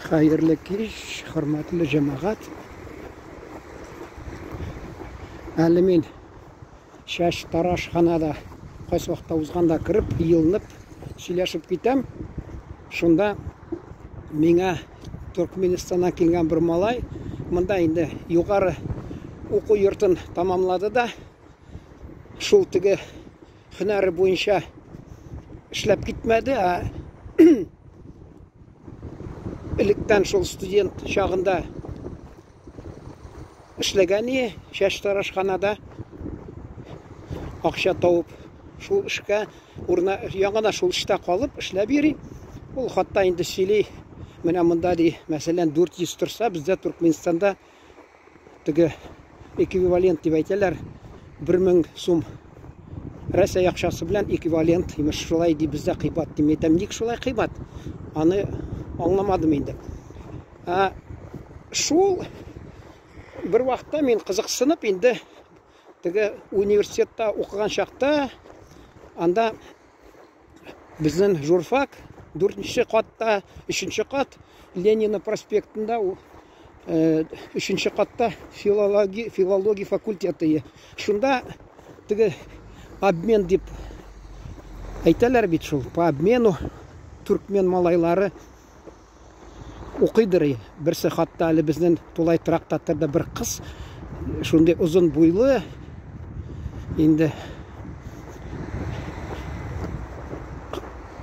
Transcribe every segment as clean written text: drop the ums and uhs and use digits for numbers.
Хәерле кич, хөрмәтле җәмәгать. Әле мин чәч тарашханада кайсы вакытта узганда кереп, елынып, сөйләшеп китәм. Шунда миңа Туркменистаннан килгән бер малай, монда инде югары уку йортын тамамлады да, шул теге һөнәре буенча эшләп китмәде, ә электән шул студент чагында эшләгән и чәчтарашханада акча табып шул эшкә урына яңадан шул эштә калып эшләп йөри. Ул хатта инде сөйли, менә монда ди, мәсәлән, 400 торса, бездә Туркменстанда теге эквивалент дип әйтәләр, 1000 сум Рәсәй акчасы белән эквивалент, имеш, шулай ди, бездә кыйбат дим. Әйтәм, ник шулай кыйбат? Аны аңламадым инде. Ә, шул бер вакытта мин кызыксынып инде теге университетта укыган чакта анда Безнең журфак дүртенче катта, өченче кат Ленина проспектында өченче катта филология, филология факультеты. Шунда теге обмен дип әйтәләр бит шул, по обмену туркмен малайлары укыйдыр. Берсе хатта әле безнең тулай торакта торды бер кыз, шундый озын буйлы, инде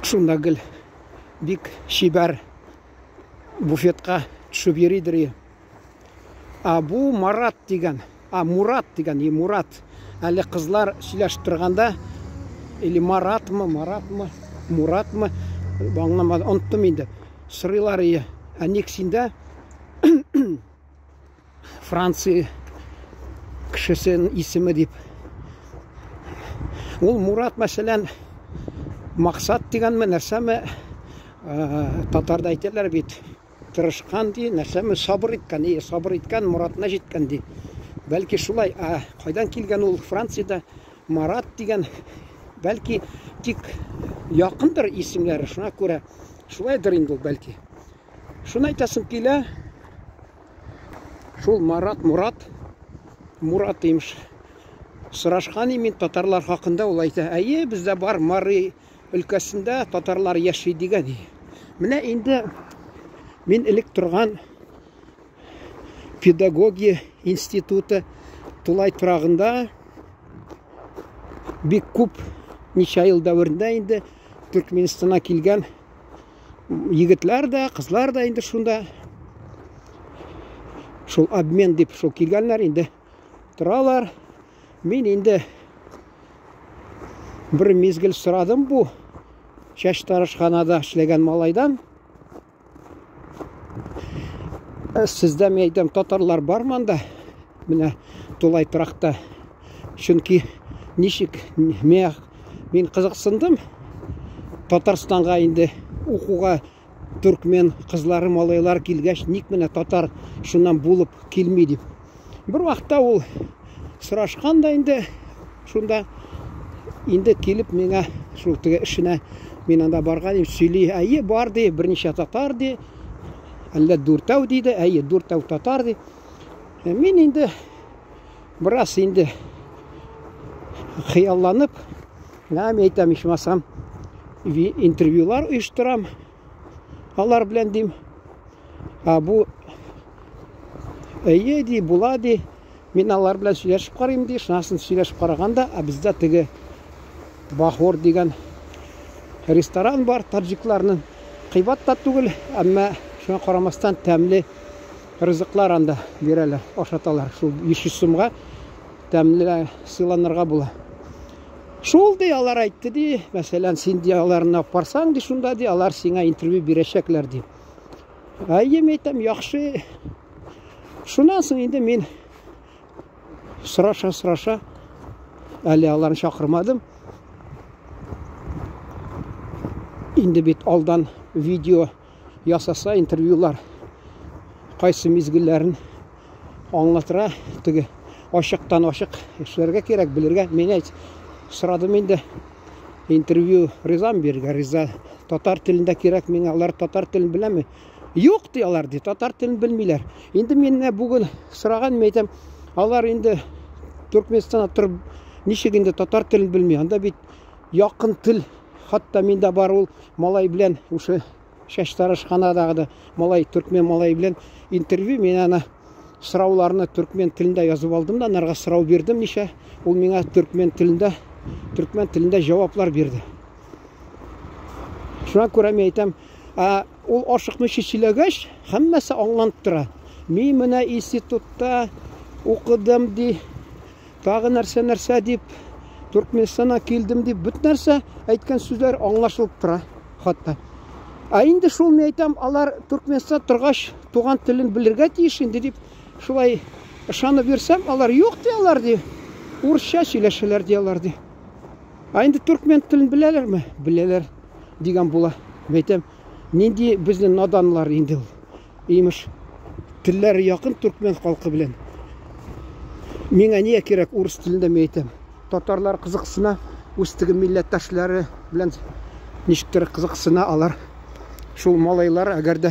шунда гел бик чибәр буфетка төшеп йөридер. А бу Марат дигән, а Мурат дигән, и Мурат. Әле кызлар сөйләшеп торганда, или Маратмы, Маратмы, Муратмы, аңламадым, оныттым инде. Сорыйлар ие, ә ник синдә Франция кешесенең исеме дип. Ул Мурат, мәсәлән, Максат дигәнме, нәрсәме, татарда әйтәләр бит, Тырышкан ди, нәрсәме, сабыр иткән, и, сабыр иткән, моратына җиткән ди. Бәлки шулай, ә кайдан килгән ул Франциядә Марат дигән, бәлки тик якындыр исемнәре, шуңа күрә шулайдыр инде ул бәлки. Шуны әйтәсем килә, шул Марат, Мурат, Мурат имеш. Сорашкан мин татарлар хакында, ул әйтә, әйе, бездә бар Мари өлкәсендә татарлар яши дигән. Менә инде мин элек торган педагогия институты тулай торагында бик күп ничә ел дәверендә инде Төркменистаннан килгән егетләр дә, кызлар да инде шунда шул обмен дип шул килгәннәр инде торалар. Мин инде бер мизгел сорадым бу чәчтарашханада эшләгән малайдан. Э, сездә мин әйтәм, татарлар бармы анда? Менә тулай торакта. Чөнки ничек мин кызыксындым. Татарстанга инде укуга Төркмен кызлары, малайлар килгәч, ник менә татар шуннан булып килми дип. Бер вакытта ул сорашкан да инде шунда инде килеп миңа шул теге эшенә мин анда барган идем, сөйли, әйе, бар ди, берничә татар ди. Әллә дүртәү диде, әйе, дүртәү татар ди. Э, мин инде бераз инде хыялланып, менә мин әйтәм, ичмасам, интервьюлар оештырам алар белән дим. А бу әйе ди, була ди. Мин алар белән сөйләшеп карыйм ди. Шунасын сөйләшеп караганда, а бездә теге Бахор дигән ресторан бар таджикларның. Кыйбат та түгел, әмма шуңа карамастан тәмле ризыклар анда бирәләр, ашаталар. Шул 500 сумга тәмле сыйланырга була. Шул ди, алар әйтте ди, мәсәлән, син ди аларны алып барсаң ди шунда ди, алар сиңа интервью бирәчәкләр ди. Әйе, мин әйтәм, яхшы. Шуннан соң инде мин сораша-сораша әле аларны чакырмадым. Инде бит алдан видео ясаса интервьюлар кайсы мизгелләрен аңлатыра теге ачыктан ачык эшләргә кирәк белергә мин әйт сорадым инде интервью ризам бирергә риза татар телендә кирәк миңа алар татар телен беләме Юк, ди алар, ди, татар телен белмиләр. Инде мин менә бүген сораган, мин әйтәм, алар инде Төркмөнстанда торып ничек инде татар телен белми? Анда бит якын тел. Хатта миндә бар ул малай белән шушы чәчтарашханадагы да малай, төркмен малай белән интервью. Мин аны сорауларны төркмен телендә язып алдым да, анарга сорау бирдем ничә. Ул миңа төркмен телендә, төркмен телендә җаваплар бирде. Шуңа күрә мин әйтәм, ул ашыкмыйча сөйләгәч, һәммәсе аңланып тора. Мин менә институтта укыдым ди, тагы нәрсә-нәрсә дип, Туркменстаннан килдем дип, бөтен нәрсә әйткән сүзләр аңлашылып тора хатта. Ә инде шул мин әйтәм, алар Туркменстанда торгач, туган телен белергә тиеш инде дип, шулай ышанып йөрсәм, алар юк ди алар ди. Урысча сөйләшәләр ди алар ди. Ә инде туркмен телен беләләрме? Беләләр дигән була. Мин әйтәм, нинди безнең наданлар инде ул. Имеш, телләре якын туркмен халкы белән. Миңа нигә кирәк урыс телендә мин әйтәм. Татарлар кызыксына, үз теге милләттәшләре белән ничектер кызыксына алар. Шул малайлар, әгәр дә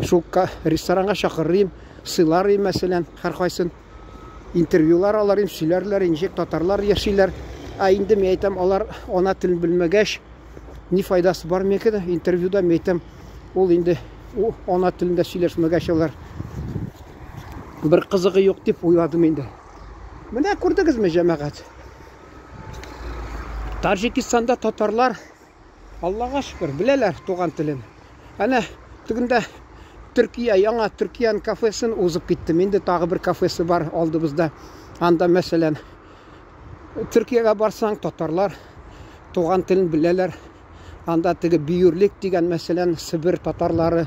шул ресторанга чакырыйм, сыйларыйм, мәсәлән, һәркайсын. Интервьюлар алар им, сөйләрләр, ничек татарлар яшиләр. Ә инде мин әйтәм, алар ана телен белмәгәч, ни файдасы бар миңа да интервьюда мин әйтәм, ул инде ул ана телендә сөйләшмәгәч алар бер кызыгы юк дип уйладым инде. Менә күрдегезме, җәмәгать? Таҗикистанда татарлар Аллага шөкер, беләләр туган телен. Әнә тегендә Төркия, яңа Төркиян кафесын узып киттем. Инде тагы бер кафесы бар алдыбызда. Анда, мәсәлән, Төркиягә барсаң, татарлар туган телен беләләр. Анда теге Биюрлик дигән, мәсәлән, Себер татарлары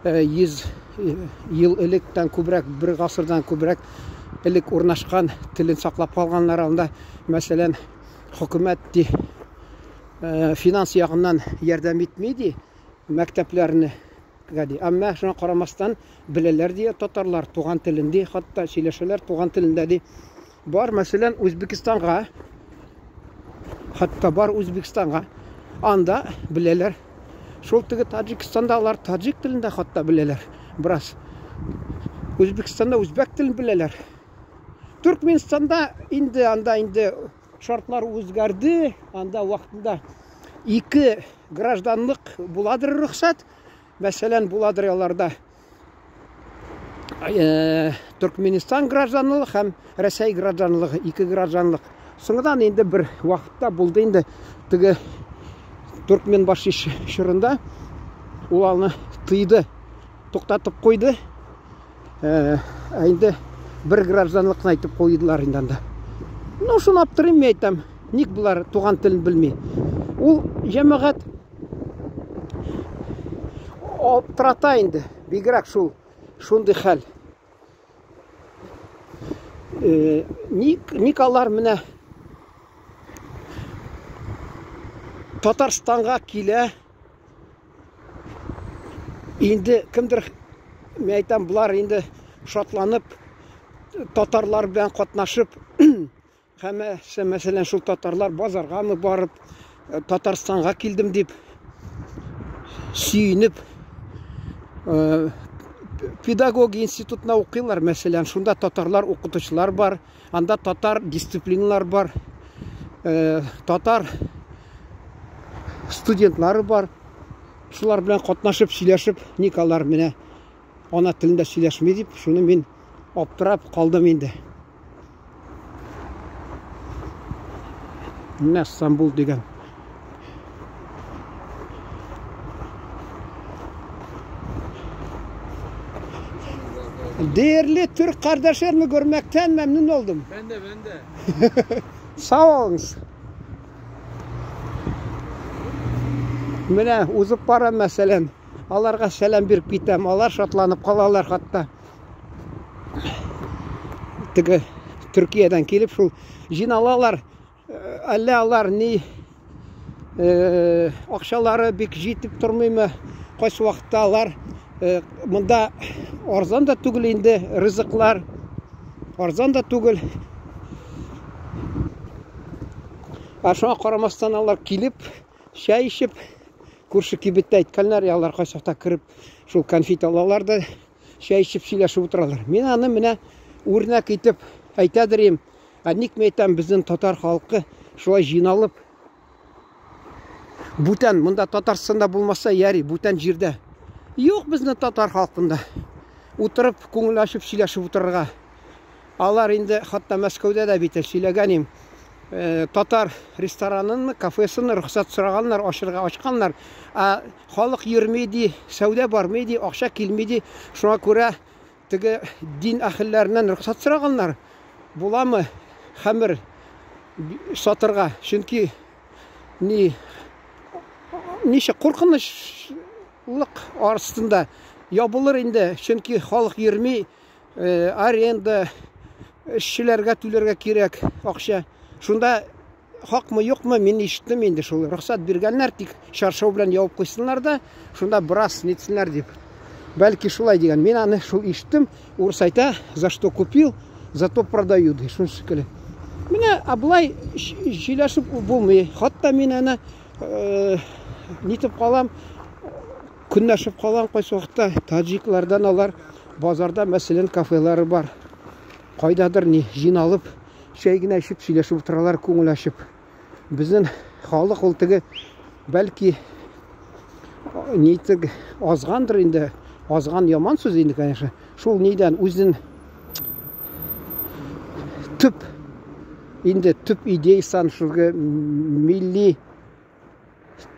100 ел электән күбрәк, бер гасырдан күбрәк элек урнашкан телен саклап калганнар. Анда, мәсәлән, хөкүмәт ди финанс ягыннан ярдәм итми ди мәктәпләрне гади. Әмма шуңа карамастан беләләр ди татарлар туган телен ди, хатта сөйләшәләр туган телендә ди. Бар, мәсәлән, Үзбекстанга, хатта бар Үзбекстанга, анда беләләр. Шул теге Таҗикстанда алар таҗик телендә хатта беләләр бераз. Үзбекстанда үзбәк телен беләләр. Төркменстанда инде анда инде Шартлар үзгәрде, анда вакытында ике гражданлык буладыр рөхсәт. Мәсәлән, буладыр аларда э, Төркменистан гражданлыгы һәм Рәсәй гражданлыгы, ике гражданлык. Соңдан инде бер вакытта булды инде теге Төркменбаши чорында ул аны тыйды, туктатып куйды. Ә инде бер гражданлыкны әйтеп куйдылар инде анда. Ну, шуны аптырыйм мин әйтәм. Ник болар туган телен белми? Ул җәмәгать аптырата инде. Бигрәк шул шундый хәл. Э, ник, ник алар менә Татарстанга килә, Инде кемдер, мин әйтәм, болар инде шатланып, татарлар белән катнашып, һәммәсе, мәсәлән, шул татарлар базаргамы барып, э, Татарстанга килдем дип, сөенеп, э, педагогия институтына укыйлар, мәсәлән, шунда татарлар укытучылар бар, Анда татар дисциплиналар бар, э, татар студентлары бар. Шулар белән катнашып, сөйләшеп, ник алар менә ана телендә сөйләшми дип, шуны мин аптырап калдым инде. Менә Стамбул дигән. Değerli Türk kardeşlerimi görmekten memnun oldum. Ben de ben de. Sağ olunuz. Менә узып барам мәсәлән. Аларга сәлам биреп китәм. Алар шатланып калалар хатта. Теге Төркиядән килеп шул җыйналалар. Әллә алар ни акчалары бик җитеп тормыймы? Кайсы вакытта алар монда арзан да түгел инде ризыклар. Арзан да түгел. Ә шуңа карамастан алар килеп, чәй эчеп, Күрше кибеттә әйткәннәр, алар кайчакта кереп шул конфет алалар да чәй эчеп сөйләшеп утыралар. Мин аны менә үрнәк итеп әйтәдер идем. Ә ник мин әйтәм, безнең татар халкы шулай җыйналып бүтән монда Татарстанда булмаса яри, бүтән җирдә. Юк безнең татар халкында. Утырып, күңел ачып сөйләшеп утырырга. Алар инде хатта Мәскәүдә дә бит сөйләгән им. Э, татар ресторанын, кафесын рөхсәт сораганнар, ачырга ачканнар. Ә халык йөрми ди, сәүдә бармый ди, акча килми ди. Шуңа күрә теге дин әһелләреннән рөхсәт сораганнар. Буламы хәмер сатырга? Чөнки ни ничек куркынычлык астында ябылыр инде, чөнки халык йөрми, э, аренда, эшчеләргә түләргә кирәк акча. Шунда хакмы юкмы, мин ишеттем инде шул. Рөхсәт биргәннәр, тик чаршау белән ябып куйсыннар да, шунда бераз нитсеннәр дип. Бәлки шулай дигән. Мин аны шул ишеттем. Урыс әйтә, за что купил, зато продаю, ди. Шуны шикелле. Менә абылай сөйләшеп булмый. Хатта мин аны э, нитеп калам, көнләшеп калам кайсы вакытта. Таҗиклардан алар базарда, мәсәлән, кафелары бар. Кайдадыр ни җыйналып, чәй генә эчеп сөйләшеп утыралар, күңел ачып. Безнең халык ул теге бәлки нитек азгандыр инде. Азган яман сүз инде, конечно. Шул нидән үзенең төп инде төп идеясын шул милли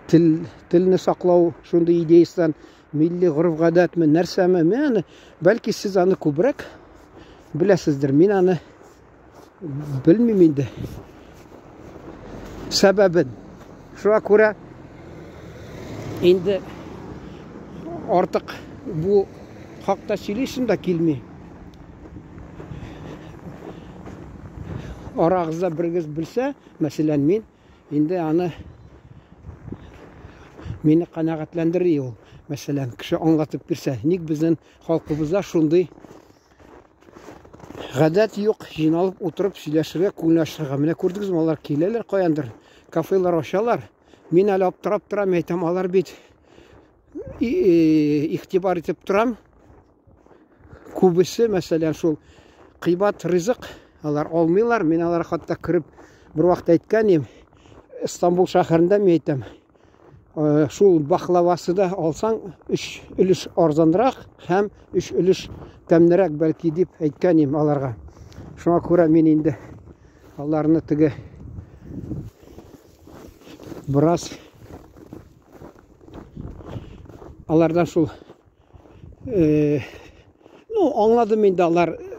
тел, телне саклау шундый идеясыннан милли гореф-гадәтме, нәрсәме, мин аны, бәлки сез аны күбрәк беләсездер. Мин аны белмим инде. Сәбәбен. Шуңа күрә инде артык бу хакта сөйлисем дә килми. Арагызда берегез белсә, мәсәлән, мин Инде аны мине канәгатьләндерер ул. Мәсәлән, кеше аңлатып бирсә, ник безнең халкыбызда шундый гадәт юк, җыйналып утырып сөйләшергә, күңел ачырга. Менә күрдегезме, алар киләләр каяндыр, кафелар ачалар. Мин әле аптырап торам, әйтәм, алар бит игътибар итеп торам. Күбесе, мәсәлән, шул кыйбат ризык алар алмыйлар. Мин алар хатта кереп бер вакыт әйткән идем. Истанбул шәһәрендә мин әйтәм, э, шул бахлавасы да алсаң, 3 өлеш арзанрак һәм 3 өлеш тәмлерәк бәлки дип әйткән идем аларга. Шуңа күрә мин инде аларны теге бераз алардан шул Э, ну, аңладым инде алар э,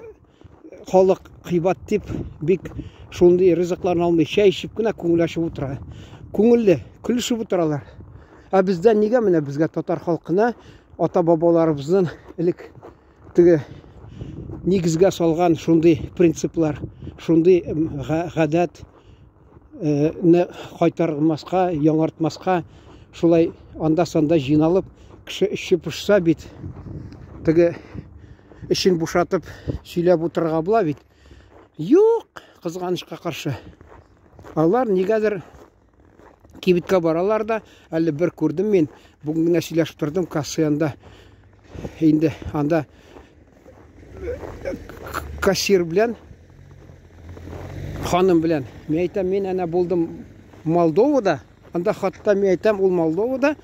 халык кыйбат дип бик шундый ризыкларны алмый, чәй эчеп кенә күңел ачып утыра. Күңелле, көлешеп утыралар. Ә бездә нигә менә безгә татар халкына ата-бабаларыбызның элек теге нигезгә салган шундый принциплар, шундый гадәт не кайтармаска, яңартмаска, шулай анда-санда җыйналып, кеше эче пошса бит, теге эчен бушатып сөйләп утырырга була бит. Юк, кызганычка каршы. Алар нигәдер кибеткә баралар да, әле бер күрдем мин, бүген генә сөйләшеп тордым касса янында. Инде анда кассир белән ханым белән. Мин әйтәм, мин әнә булдым Молдовада. Анда хатта мин әйтәм, ул Молдовада.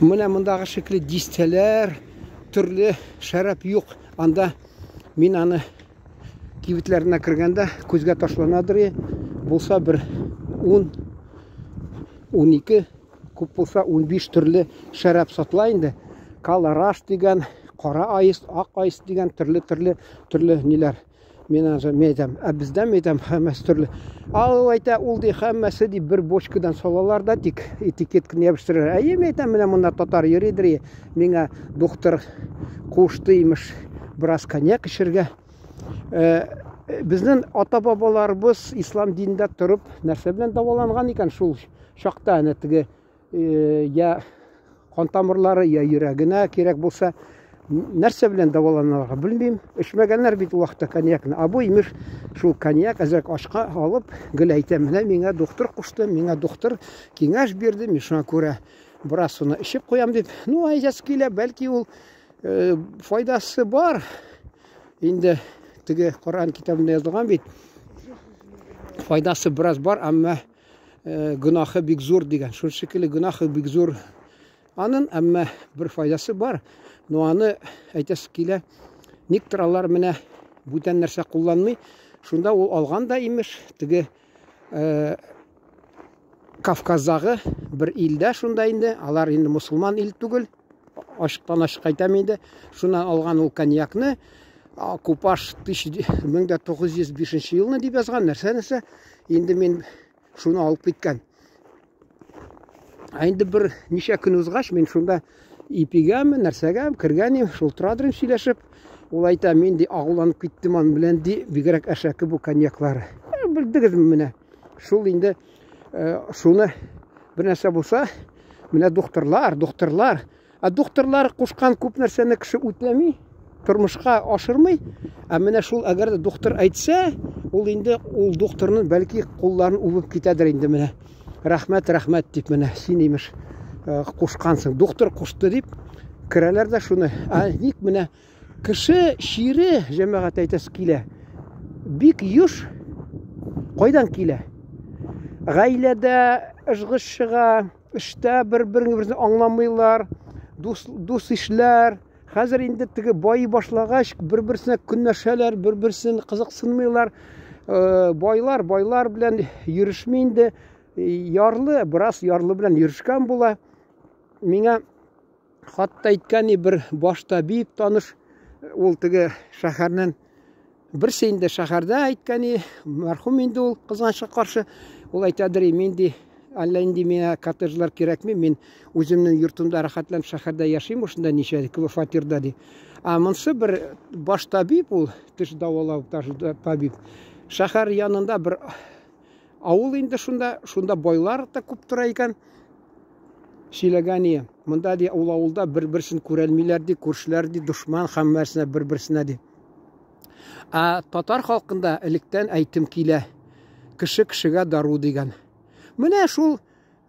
Менә мондагы шикле дистәләр, төрле шәраб юк. Анда мин аны кибетләренә кергәндә күзгә ташланадыр. Булса бер 10 12 күп булса 15 төрле шәраб сатыла инде. Калараш дигән, кара аист, ак аист дигән төрле-төрле төрле ниләр. Мин аны мен әйтәм, ә бездә мен әйтәм, һәммәсе төрле. Ал әйтә, ул ди, һәммәсе ди бер бочкадан салалар да тик этикетканы ябыштыралар. Әйе, мен әйтәм, менә монда татар йөридер, миңа доктор кушты имеш бераз коньяк эчәргә. Э, безнең ата-бабаларыбыз ислам динендә торып нәрсә белән дәваланган икән шул чакта әнә теге э, я кан тамырлары, я йөрәгенә кирәк булса, Нәрсә белән дәваланалар, белмим. Эчмәгәннәр бит ул вакытта коньякны. Ә бу имеш шул коньяк әзрәк ашка алып, гел әйтә, менә миңа доктор кушты, миңа доктор киңәш бирде, мин шуңа күрә бераз шуны эчеп куям дип. Ну, әйтәсе килә, бәлки ул э, файдасы бар. Инде теге Коръән китабында язылган бит. Файдасы бераз бар, әмма э, гөнаһы бик зур дигән. Шул шикелле гөнаһы бик зур Анын әмма бер файдасы бар, но аны әйтәсе килә, никтер алар менә бүтән нәрсә кулланмый. Шунда ул алган да имеш, теге э, Кавказдагы бер илдә шунда инде, алар инде мусулман ил түгел, ачыктан ачык әйтәм инде, шуннан алган ул коньякны, Купаш 1905 елны дип язган, нәрсә нәрсә, инде мин шуны алып киткән. Ә инде бер ничә көн узгач, мин шунда ипигәме, нәрсәгә кергән идем, шул торадыр сөйләшеп. Ул әйтә, мин ди агуланып киттем аның белән ди, бигрәк әшәке бу коньяклары. Э, белдегезме менә? Шул инде э, шуны бер нәрсә булса, менә докторлар, докторлар Ә докторлар кушкан күп нәрсәне кеше үтәми, тормышка ашырмый. Ә менә шул әгәр дә доктор әйтсә, ул инде ул докторның бәлки кулларын үбеп китәдер инде менә. Рәхмәт, рәхмәт дип менә син имеш э, кушкансың. Доктор кушты дип керәләр дә шуны. Ә ник менә кеше чире җәмәгать әйтәсе килә. Бик еш кайдан килә? Гаиләдә ыжгыш чыга, Эштә бер-береңне аңламыйлар, дус, дус ишләр. Хәзер инде теге байый башлагач, бер-берсенә көнләшәләр, бер-берсен кызыксынмыйлар. Э, байлар, байлар белән йөрешми инде. Ярлы, бераз ярлы белән йөрешкән була. Миңа хатта әйткән бер баш табиб таныш, ул теге шәһәрнең Берсе инде шәһәрдә әйткәни, мәрхүм инде ул, кызганычка каршы, ул әйтәдер, мин ди, әллә инде миңа коттеджлар кирәкми, мин үземнең йортымда рәхәтләнеп шәһәрдә яшим, шунда ничә фатирда ди. Ә монсы бер баш табиб ул, теш дәвалау табиб. Шәһәр янында бер авыл инде шунда, шунда байлар да күп тора икән. Сөйләгән монда ди, ул авылда бер-берсен күрәлмиләр ди, күршеләр ди, дошман һәммәсенә бер-берсенә ди. Ә татар халкында электән әйтем килә. Кеше кешегә дару дигән. Менә шул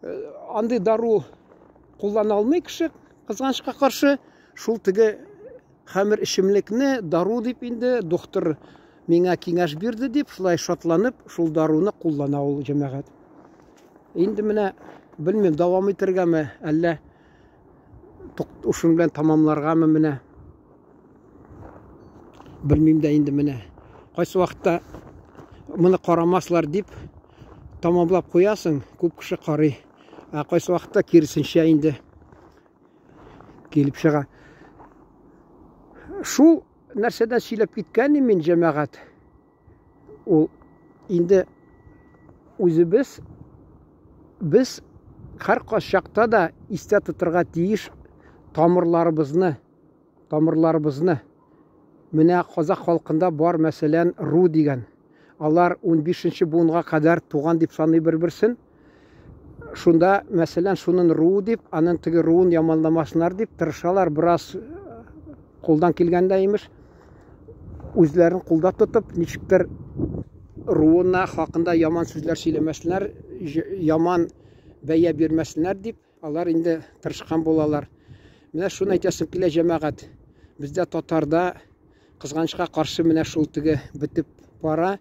э, андый дару куллана алмый кеше, кызганычка каршы, шул теге хәмер эчемлекне дару дип инде доктор миңа киңәш бирде дип, шулай шатланып, шул даруны куллана ул җәмәгать. Инде менә белмим, дәвам итәргәме, әллә шуның белән тамамларгамы менә. Белмим дә инде менә. Кайсы вакытта моны карамаслар дип тамамлап куясың, күп кеше карый. Ә кайсы вакытта киресенчә инде килеп чыга. Шул нәрсәдән сөйләп киткән мин, җәмәгать. Ул инде үзебез без һәр кайчакта да истә тотырга тиеш тамырларыбызны, тамырларыбызны. Менә казах халкында бар, мәсәлән, ру дигән. Алар 15 буынга кадәр туган дип саный бер-берсен. Шунда, мәсәлән, шунын ру дип, анын теге руын яманламасыннар дип тырышалар, бераз э, кулдан килгәндә имеш, үзләрен кулда тотып, ничектер руына хакында яман сүзләр сөйләмәсеннәр, яман бәя бирмәсеннәр дип, алар инде тырышкан булалар. Менә шуны әйтәсем килә, җәмәгать. Бездә татарда кызганычка каршы менә шул теге бетеп бара.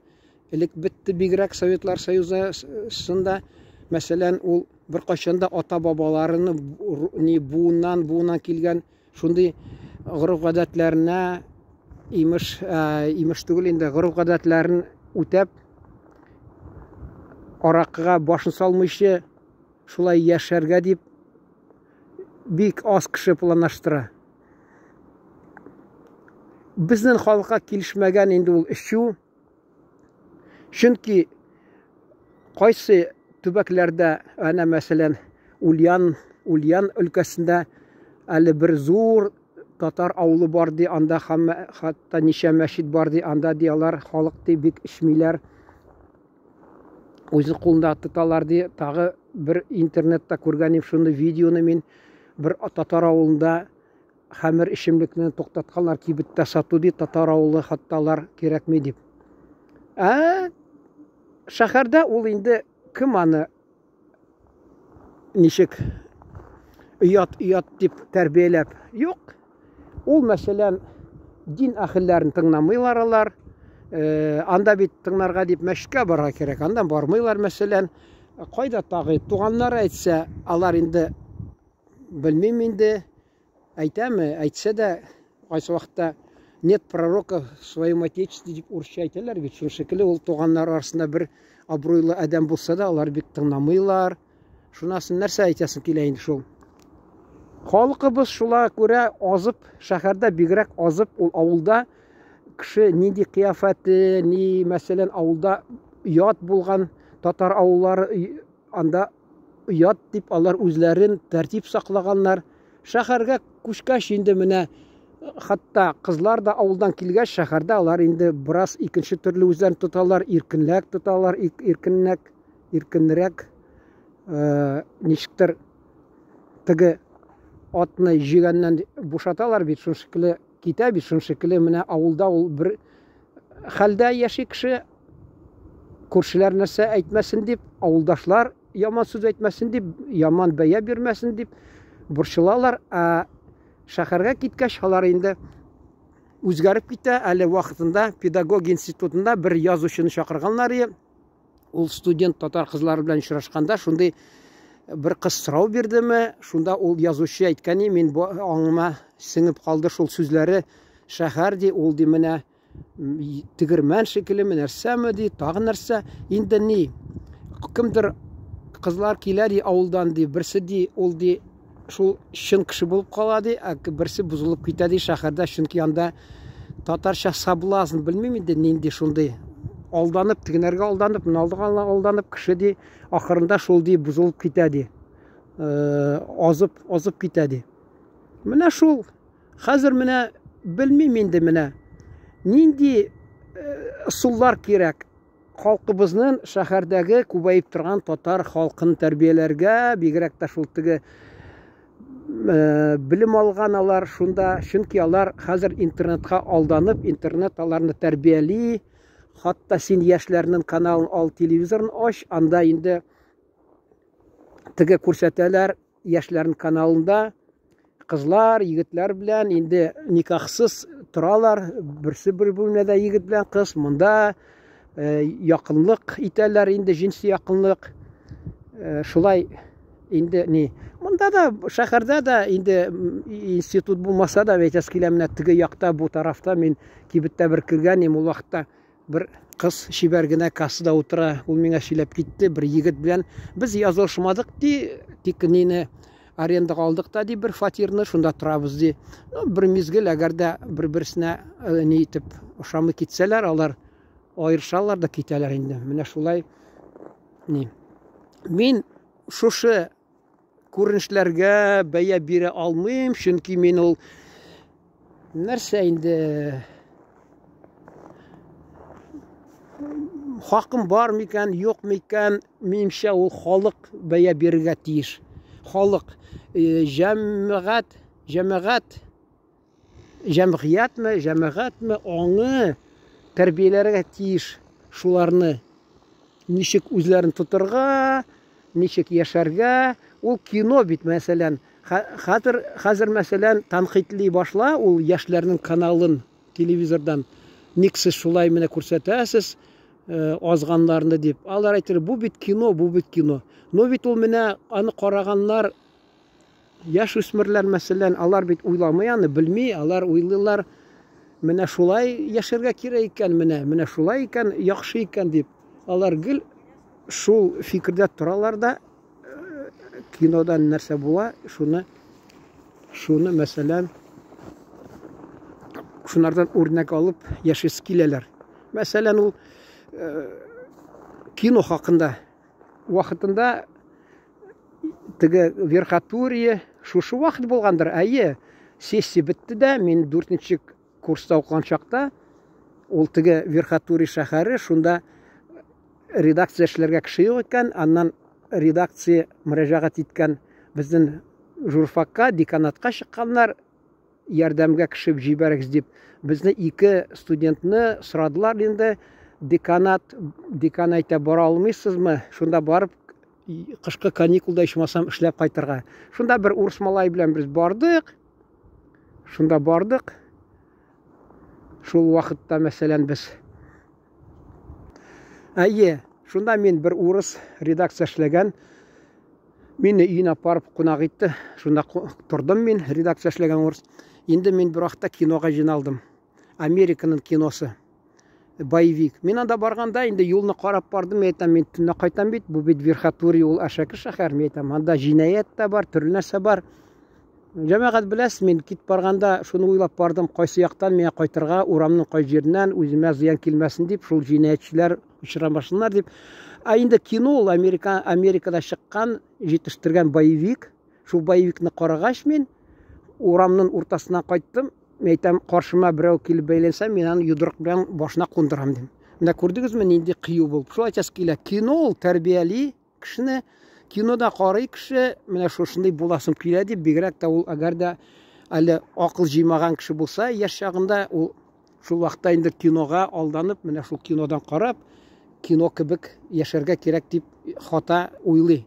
Элек бетте бигрәк Советлар Союзында. Мәсәлән, ул беркайчан да ата-бабаларының ни буыннан буыннан килгән шундый гореф-гадәтләренә имеш, имеш түгел инде, гореф-гадәтләрен үтәп, аракыга башын салмыйча шулай яшәргә дип бик аз кеше планлаштыра. Безнең халыкка килешмәгән инде ул эчү. Чөнки кайсы төбәкләрдә, әнә мәсәлән, Ульян, Ульян өлкәсендә әле бер зур татар авылы бар ди, анда хәтта ничә мәчет бар ди, анда ди алар халык ди бик эчмиләр. Үзе кулында тоталар ди. Тагы бер интернетта күргән идем шундый видеоны мин бер татар авылында. хәмер эчемлекне туктатканнар кибеттә сату ди, татар авылы хатта алар кирәкми дип. Ә шәһәрдә ул инде кем аны ничек оят оят дип тәрбияләп юк. Ул мәсәлән дин әһелләрен тыңламыйлар алар. Э, анда бит тыңларга дип мәчеткә барырга кирәк. Андан бармыйлар мәсәлән. Кайда тагы туганнары әйтсә, алар инде белмим инде. Әйтәме, әйтсә дә, кайсы вакытта нет пророка в своем отечестве дип урысча әйтәләр бит. Шул шикелле ул туганнар арасында бер абруйлы адәм булса да, алар бик тыңламыйлар. Шунасын нәрсә әйтәсең килә инде шул. Халкыбыз шула күрә азып, шәһәрдә бигрәк азып, ул авылда кеше нинди кыяфәте, ни, мәсәлән, авылда ят булган татар авыллары анда оят дип алар үзләрен тәртип саклаганнар. Шәһәргә күчкәч инде менә хәтта кызлар да авылдан килгәч шәһәрдә алар инде бераз икенче төрле үзләрен тоталар, иркенләк тоталар, иркенләк, иркенрәк, э, ничектер теге атны җигәннән бушаталар бит, шул шикелле китә бит, шул шикелле менә авылда ул бер хәлдә яши кеше, күршеләр нәрсә әйтмәсен дип, авылдашлар яман сүз әйтмәсен дип, яман бәя бирмәсен дип борчылалар. Ә шәһәргә киткәч, алар инде үзгәреп китә. Әле вакытында педагогия институтында бер язучыны чакырганнар иде. Ул студент татар кызлары белән очрашканда шундый бер кыз сорау бирдеме, шунда ул язучы әйткән, мин бу аңыма сеңеп калды шул сүзләре. Шәһәр ди, ул ди менә тегермән шикеллеме, нәрсәме ди, тагы нәрсә. Инде ни, кемдер кызлар килә ди авылдан ди, берсе ди, ул ди шул чын кеше булып кала ди, ә берсе бозылып китә ди шәһәрдә, чөнки анда татарча соблазн, белмим инде нинди шундый алданып, тегенәргә алданып, моналдыга алданып кеше ди, ахырында шул ди бозылып китә ди. Э, азып, азып китә ди. Менә шул. Хәзер менә белмим инде менә нинди ысуллар кирәк халкыбызның шәһәрдәге күбәеп торган татар халкын тәрбияләргә, бигрәк тә шул теге белем алган алар шунда, чөнки алар хәзер интернетка алданып, интернет аларны тәрбияли. Хатта син яшьләрнең каналын ал, телевизорын ач, анда инде теге күрсәтәләр яшьләрнең каналында кызлар, егетләр белән инде никахсыз торалар. Берсе бер бүлмәдә егет белән кыз, монда э, якынлык итәләр инде, җенси якынлык. Э, шулай инде ни. Монда да шәһәрдә дә инде институт булмаса да, әйтәсе килә, менә теге якта, бу тарафта мин кибеттә бер кергән идем, ул вакытта Бер кыз чибәр генә кассада утыра, ул миңа сөйләп китте, бер егет белән без язылышмадык ди, тик нине арендага алдык та ди бер фатирны, шунда торабыз ди. Ну, бер мизгел, әгәр дә бер-берсенә э, ни итеп ошамый китсәләр, алар аерышалар да китәләр инде. Менә шулай ни. Мин шушы күренешләргә бәя бирә алмыйм, чөнки мин ул нәрсә инде хакым бар микән, юк микән, минемчә ул халык бәя бирергә тиеш. Халык, э, җәмәгать, җәмәгать, җәмгыятьме, җәмәгатьме аңы тәрбияләргә тиеш шуларны. Ничек үзләрен тотырга, ничек яшәргә. Ул кино бит, мәсәлән. Хәзер, хәзер мәсәлән, тәнкыйтьли башла ул яшьләрнең каналын телевизордан. Ник сез шулай менә күрсәтәсез э, азганнарны дип. Алар әйтер, бу бит кино, бу бит кино. Но бит ул менә аны караганнар Яшь үсмерләр, мәсәлән, алар бит уйламый аны, белми, алар уйлыйлар, менә шулай яшәргә кирәк икән, менә, менә шулай икән, яхшы икән дип. Алар гел шул фикердә торалар да, э, кинодан нәрсә була, шуны, шуны, мәсәлән, шунардан үрнәк алып яшисе киләләр. Мәсәлән, ул э, кино хакында вакытында теге верхотурье шушы вакыт булгандыр. Әйе, сессия бетте дә, мин дүртенче курста укыган чакта ул теге Верхотурье шәһәре, шунда редакция эшләргә кеше юк икән, аннан редакция мөрәҗәгать иткән безнең журфакка, деканатка чыкканнар. ярдәмгә кеше җибәрегез дип. Безне ике студентны сорадылар инде. Деканат, декан әйтә, бара алмыйсызмы? Шунда барып, кышкы каникулда ичмасам эшләп кайтырга. Шунда бер урыс малай белән без бардык. Шунда бардык. Шул вакытта, мәсәлән, без Әйе, шунда мин бер урыс редакция эшләгән. Мине өенә барып кунак итте. Шунда тордым мин, редакция эшләгән урыс. Инде мин бер вакытта кинога җыйналдым. Американың киносы. Боевик. Мин анда барганда инде юлны карап бардым, мин әйтәм, мин төнлә кайтам бит, бу бит Верхотурье, ул әшәке шәһәр, мин әйтәм, анда җинаять тә бар, төрле нәрсә бар. Җәмәгать беләсез, мин кит барганда шуны уйлап бардым, кайсы яктан миңа кайтырга, урамның кай җиреннән үземә зыян килмәсен дип, шул җинаятьчеләр очрамасыннар дип. Ә инде кино ул Америка, Америкада чыккан, җитештергән боевик. Шул боевикны карагач мин урамның уртасына кайттым. Мин әйтәм, каршыма берәү килеп бәйләнсә, мин аны йодрык белән башына кундырам дим. Менә күрдегезме, нинди кыю булып. Шулай әйтәсе килә, кино ул тәрбияли кешене, кинода карый кеше, менә шушындый буласым килә дип, бигрәк тә ул әгәр дә әле акыл җыймаган кеше булса, яшь чагында ул шул вакытта инде кинога алданып, менә шул кинодан карап, кино кебек яшәргә кирәк дип хата уйлый.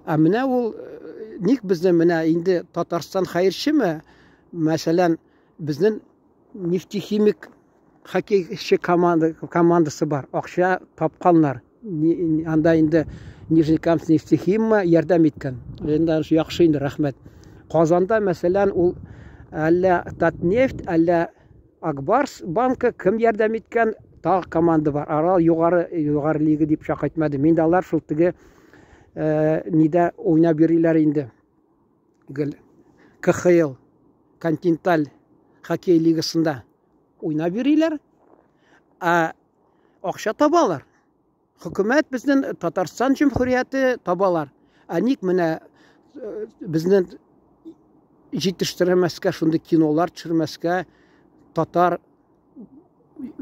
Ә менә ул э, ник безне менә инде Татарстан хәерчеме? Мәсәлән, безнең нефтехимик хоккейчы команда, командасы бар. Акча тапканнар. Анда инде Нижнекамск нефтехимма ярдәм иткән. Инде яхшы инде, рәхмәт. Казанда, мәсәлән, ул әллә Татнефть, әллә Акбарс банкы кем ярдәм иткән, тагы команда бар. Арал югары югары лига дип чак әйтмәдем. Инде алар шул теге э, нидә уйнап йөриләр инде. Гел КХЛ, континенталь хоккей лигасында уйнап йөриләр. Ә акча табалар. Хөкүмәт безнең Татарстан җөмһүрияте табалар. Ә ник менә э, безнең җитештермәскә, шундый кинолар төшермәскә, татар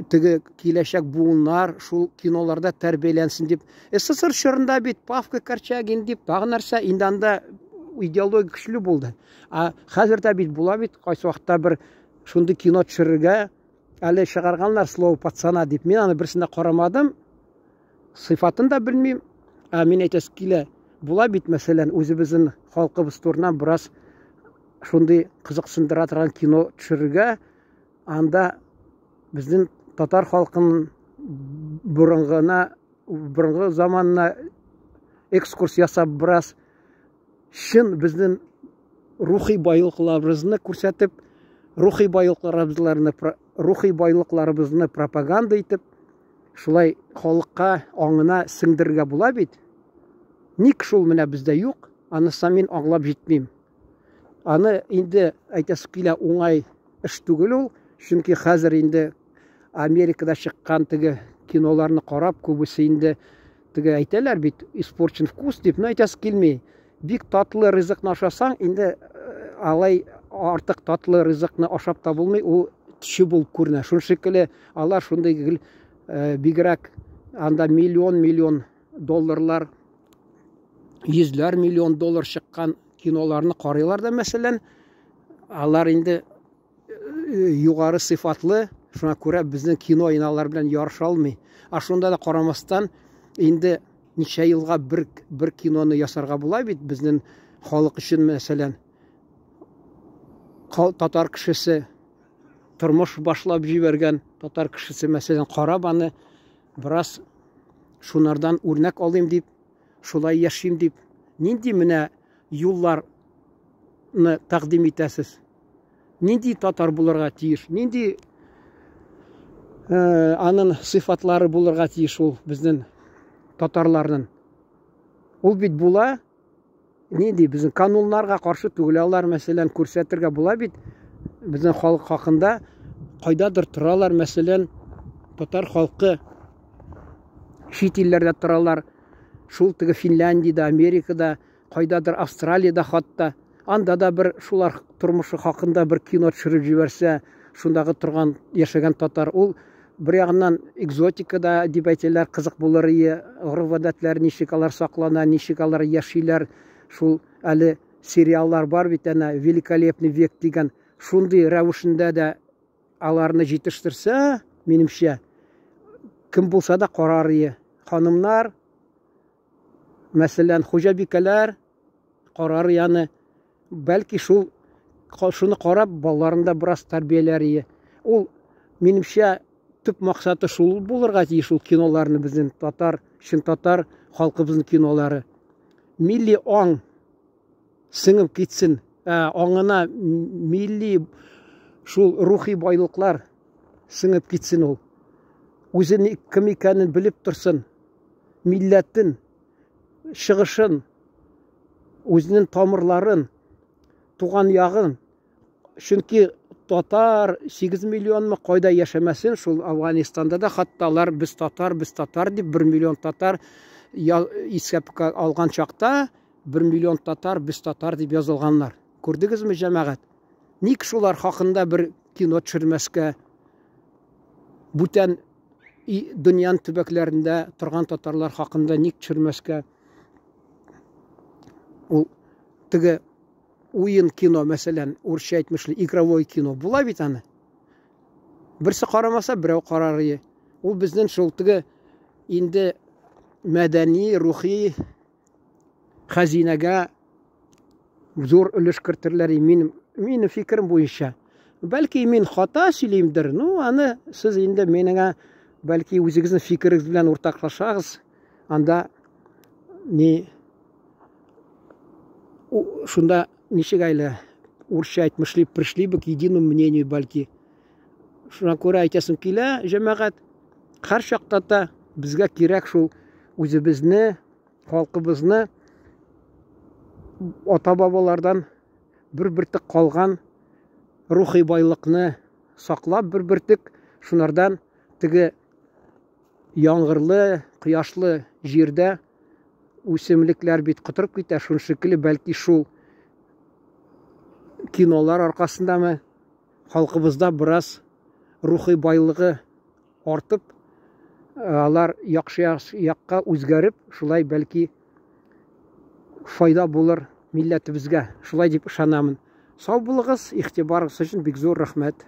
теге киләчәк буыннар шул киноларда тәрбияләнсен дип. СССР чорында бит Павка Корчагин дип тагы нәрсә, инде анда идеология көчле булды. Ә хәзер дә бит була бит кайсы вакытта бер шундый кино төшерергә әле чыгарганнар слово пацана дип. Мин аны берсен дә карамадым. Сыйфатын да белмим. Ә мин әйтәсе килә, була бит, мәсәлән, үзебезнең халкыбыз турыннан бераз шундый кызыксындыра торган кино төшерергә, анда безнең татар халкының борынгына, борынгы заманына экскурс ясап бераз чын безнең рухи байлыкларыбызны күрсәтеп, рухи байлыкларыбызны рухи байлыкларыбызны пропаганда итеп, шулай халыкка аңына сеңдерергә була бит. Ник шул менә бездә юк, анысын мин аңлап җитмим. Аны инде әйтәсе килә, уңай эш түгел ул, чөнки хәзер инде Америкада чыккан теге киноларны карап, күбесе инде теге әйтәләр бит, испорчен вкус дип, но әйтәсе килми. Бик татлы ризыкны ашасаң, инде э, алай артык татлы ризыкны ашап та булмый, ул төче булып күренә. Шул шикелле алар шундый гел э, бигрәк анда миллион-миллион долларлар, йөзләр миллион доллар чыккан киноларны карыйлар да, мәсәлән, алар инде югары сыйфатлы, шуңа күрә безнең кино инде алар белән ярыша алмый. Ә шунда да карамастан, инде ничә елга бер бер киноны ясарга була бит безнең халык өчен, мәсәлән, татар кешесе тормыш башлап җибәргән татар кешесе, мәсәлән, карап аны бераз шунардан үрнәк алыйм дип, шулай яшим дип, нинди менә юлларны тәкъдим итәсез? Нинди татар булырга тиеш? Нинди э, аның сыйфатлары булырга тиеш ул безнең татарларның? Ул бит була, нинди безнең кануннарга каршы түгел алар, мәсәлән, күрсәтергә була бит безнең халык хакында кайдадыр торалар, мәсәлән, татар халкы чит илләрдә торалар, шул теге Финляндиядә, Америкада, кайдадыр Австралиядә хатта, анда да бер шулар тормышы хакында бер кино төшереп җибәрсә, шундагы торган, яшәгән татар, ул бер ягыннан экзотика да дип әйтәләр, кызык булыр ие, гореф-гадәтләр ничек алар саклана, ничек алар яшиләр, шул әле сериаллар бар бит әнә, Великолепный век дигән. шундый рәвешендә дә аларны җитештерсә, минемчә, кем булса да карар ие. Ханымнар, мәсәлән, хуҗабикәләр карар яны. Бәлки шул шуны карап балаларын да бераз тәрбияләр ие. Ул, минемчә, төп максаты шул булырга тиеш ул киноларны безнең татар, чын татар халкыбызның кинолары. Милли аң сеңеп китсен, аңына милли шул рухи байлыклар сеңеп китсен ул. Үзенең кем икәнен белеп торсын, милләтен, чыгышын, үзенең тамырларын, туган ягын. Чөнки татар 8 миллионмы кайда яшәмәсен, шул Афганистанда да хатта алар без татар, без татар дип 1 миллион татар исәпкә алган чакта 1 миллион татар без татар дип язылганнар. Күрдегезме, җәмәгать? Ник шулар хакында бер кино төшермәскә? Бүтән дөньяның төбәкләрендә торган татарлар хакында ник төшермәскә? Ул теге уен кино, мәсәлән, урысча әйтмешли, игровой кино була бит аны. Берсе карамаса, берәү карар ие. Ул безнең шул теге инде мәдәни, рухи хәзинәгә зур өлеш кертерләр минем минем фикерем буенча. Бәлки мин хата сөйлимдер, ну аны сез инде менеңә бәлки үзегезнең фикерегез белән уртаклашагыз. Анда ни шунда ничек әле урысча әйтмешли, пришли бы к единому мнению, бәлки. Шуңа күрә әйтәсем килә, җәмәгать, һәр чакта да безгә кирәк шул үзебезне, халкыбызны ата-бабалардан бер бөртек калган рухи байлыкны саклап бер бөртек шунардан теге яңгырлы, кояшлы җирдә үсемлекләр бит котырып китә, шуның шикелле бәлки шул кинолар аркасындамы халкыбызда бераз рухи байлыгы артып, алар яхшы якка үзгәреп, шулай бәлки файда булыр милләтебезгә. Шулай дип ышанамын. Сау булыгыз, игътибарыгыз өчен бик зур рәхмәт.